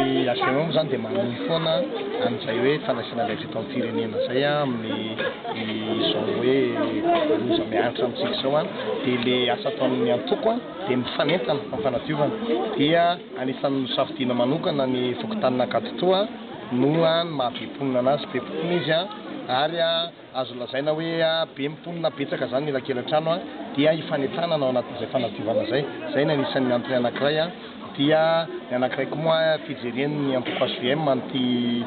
Ny HVM moa izany dia manohy foana an'izay hoe fandraisana andraikitra eto amin'ny firenena izay amin'ny izao hoe loza mihatra amintsika izao dia ilay asa ataon'ny antoko dia mifanentana amin'ny fanadiovana dia anisan'ny nosafidiana manokana ny fokontanin'Ankaditoa noho ny maha be mponina anazy, be mponina izy ary Azo lazaina hoe be mponina betsaka zany ny elakelantrano dia hifanentanana ao anatin'izay fanadiovana izay. Izay ny anisan'ny antony anankiray dia ny anankiray koa moa fijeren'ny antoko hvm an'ity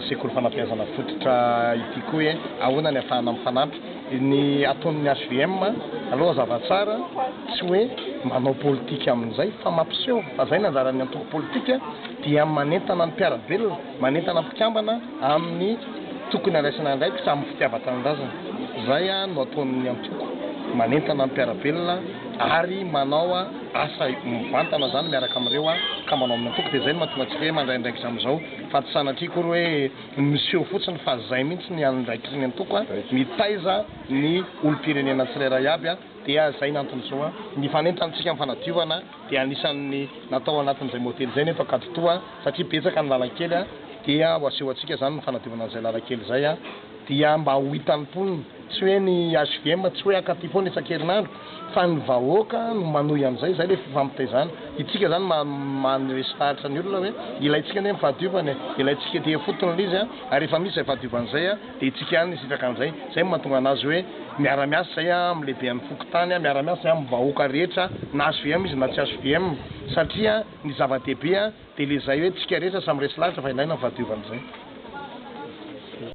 sekoly fanabeazana fototra ity koa hoe ahoana ny ahafahana mifanampy. Ny ataon'ny hvm aloha hazava tsara tsy hoe manao politika amin'izay fa mampiseho fa izay ny anjaran'ny antoko politika dia manentana ny mpiara-belona, manentana mpikambana amin'ny tokony handraisana andraikitra amin'ny fitiavan-tanindrazana. Izay no ataon'ny antoko, manentana ny mpiara-belona ary manao asa mivantana izany miaraka amin'ireo mpikambana ao amin'ny antoko. Dia izay no mahatonga antsika hoe mandray andraikitra amin'izao fa tsy sanatria akory hoe miseho fotsiny fa izay mihitsy ny andraikitry ny antoko, mitaiza ny olom-pirenena tsirairay avy. Dia izay ny anton'izao. Ny fanentantsika amin'ny fanadiovana dia anisan'ny natao anatin'izay modely izay ny eto Ankaditoa satria betsaka ny lalan-kely dia ho aseho antsika izany ny fanadiovana an'izay lalan-kely izay dia mba ho hitan'ny mponina, tsy hoe ny hvm, tsy hoe ankaty foana isan-kerinandro fa ny vahoaka no manohy an'izay, izay ilay fifampitaizana. Itsika izany mandresy lahatra ny olona hoe ilaintsika anie ny fahadiovana e, ilaintsika ety ifotony ilay izy ary rehefa misy izay fahadiovana izay dia itsika ihany hisitraka an'izay, izay no mahatonga an'azy hoe miara-miasa izay amin'ny lehiben'ny fokontany, miara-miasa izay amin'ny vahoaka rehetra na hvm izy na tsy hvm satria ny zava-dehibe dia le zay hoe tsika rehetra samy resy lahatra fa ilaina ny fahadiovana izay.